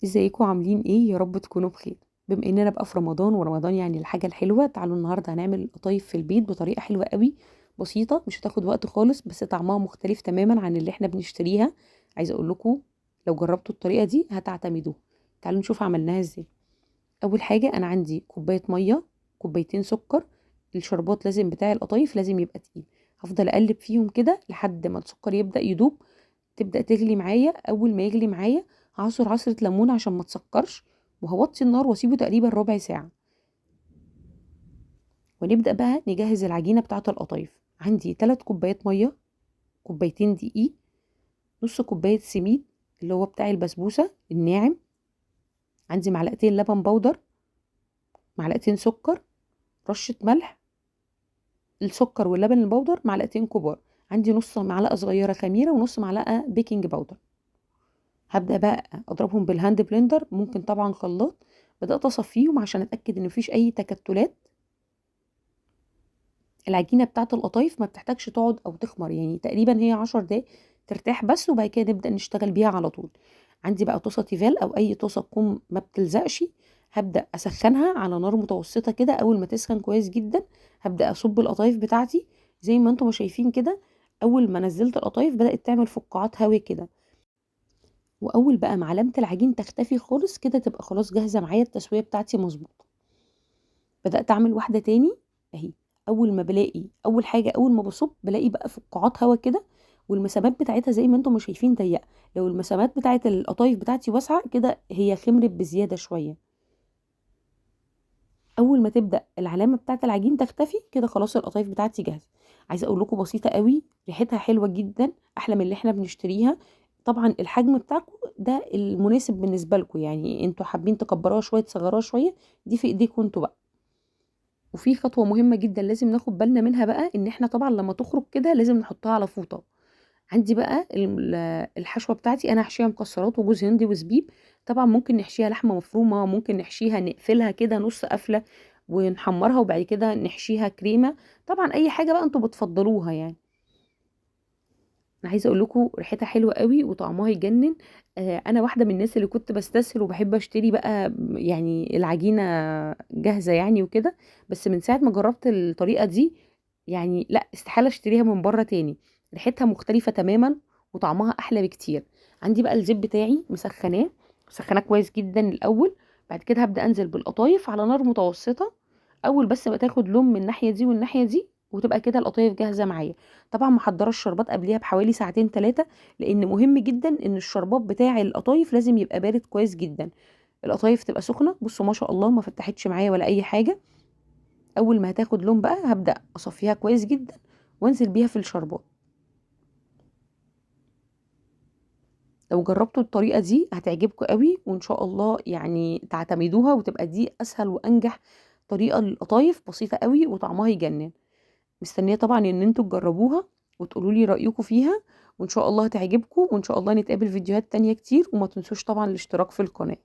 ازيكم عاملين ايه؟ يا رب تكونوا بخير. بما اننا بقى في رمضان، ورمضان يعني الحاجة الحلوة، تعالوا النهارده هنعمل قطايف في البيت بطريقة حلوة قوي، بسيطة مش هتاخد وقت خالص، بس طعمها مختلف تماما عن اللي احنا بنشتريها. عايزه اقول لكم لو جربتوا الطريقة دي هتعتمدوها. تعالوا نشوف عملناها ازاي. اول حاجة انا عندي كوباية مية، كوبايتين سكر. الشربات لازم بتاع القطايف لازم يبقى تقيل. هفضل اقلب فيهم كده لحد ما السكر يبدا يدوب، تبدا تغلي معايا. اول ما يغلي معايا هعصر عصره ليمون عشان ما تسكرش، وهوطي النار واسيبه تقريبا ربع ساعة. ونبدا بقى نجهز العجينة بتاعه القطايف. عندي 3 كوبايات مية، كوبايتين دقيق، نص كوباية سميد اللي هو بتاع البسبوسه الناعم، عندي معلقتين لبن بودر، معلقتين سكر، رشه ملح. السكر واللبن البودر معلقتين كبار. عندي نص معلقه صغيرة خميره ونص معلقه baking powder. هبدا بقى اضربهم بال hand blender، ممكن طبعا خلاط. بدات اصفيهم عشان اتاكد ان مفيش اي تكتلات. العجينة بتاعه القطايف ما بتحتاجش تقعد او تخمر، يعني تقريبا هي 10 دقايق ترتاح بس، وبعد كده نبدا نشتغل بيها على طول. عندي بقى طاسه تيفال او اي طاسه تكون ما بتلزقش، هبدا اسخنها على نار متوسطه كده. اول ما تسخن كويس جدا هبدا اصب القطايف بتاعتي زي ما انتم شايفين كده. اول ما نزلت القطايف بدات تعمل فقاعات هواء كده، واول بقى ما علامة العجين تختفي خالص كده تبقى خلاص جاهزة معايا، التسوية بتاعتي مظبوطة. بدات اعمل واحدة تاني اهي. اول ما بلاقي اول حاجة اول ما بصب بلاقي بقى فقاعات هواء كده، والمسامات بتاعتها زي ما انتم شايفين ضيقه. لو المسامات بتاعت القطايف بتاعتي واسعة كده هي خمرت بزيادة شوية. اول ما تبدا العلامة بتاعت العجين تختفي كده خلاص القطايف بتاعتي جاهزة. عايزه اقول لكم بسيطة قوي، ريحتها حلوة جدا، احلى من اللي احنا بنشتريها. طبعا الحجم بتاعكم ده المناسب بالنسبة لكم، يعني انتوا حابين تكبروها شوية تصغروها شوية، دي في ايديكم انتوا بقى. وفي خطوة مهمة جدا لازم ناخد بالنا منها بقى، ان احنا طبعا لما تخرج كده لازم نحطها على فوطه. عندي بقى الحشوه بتاعتي انا هحشيها مكسرات وجوز هندي وزبيب. طبعا ممكن نحشيها لحمه مفرومه، ممكن نحشيها نقفلها كده نص قفله ونحمرها وبعد كده نحشيها كريمة. طبعا اي حاجة بقى انتوا بتفضلوها. يعني انا عايزه اقول لكم ريحتها حلوة قوي وطعمها يجنن. انا واحدة من الناس اللي كنت بستسهل وبحب اشتري بقى يعني العجينة جاهزة يعني وكده، بس من ساعة ما جربت الطريقة دي يعني لا، استحالة اشتريها من بره تاني. ريحتها مختلفة تماما وطعمها احلى بكتير. عندي بقى الزيت بتاعي مسخناه، مسخناه كويس جدا الاول. بعد كده هبدا انزل بالقطايف على نار متوسطه، اول بس ما تاخد لون من الناحية دي والناحية دي، وتبقى كده القطايف جاهزة معايا. طبعا محضرة الشربات قبليها بحوالي ساعتين 3، لان مهم جدا ان الشربات بتاع القطايف لازم يبقى بارد كويس جدا. القطايف تبقى سخنة. بصوا ما شاء الله ما فتحتش معايا ولا اي حاجة. اول ما هتاخد لون بقى هبدا اصفيها كويس جدا وانزل بيها في الشربات. لو جربتوا الطريقة دي هتعجبكم قوي، وان شاء الله يعني تعتمدوها، وتبقى دي اسهل وانجح طريقه للقطايف، بسيطة قوي وطعمها يجنن. مستنيه طبعا ان انتوا تجربوها وتقولوا لي رايكم فيها، وان شاء الله هتعجبكم، وان شاء الله نتقابل فيديوهات تانية كتير. وما تنسوش طبعا الاشتراك في القناة.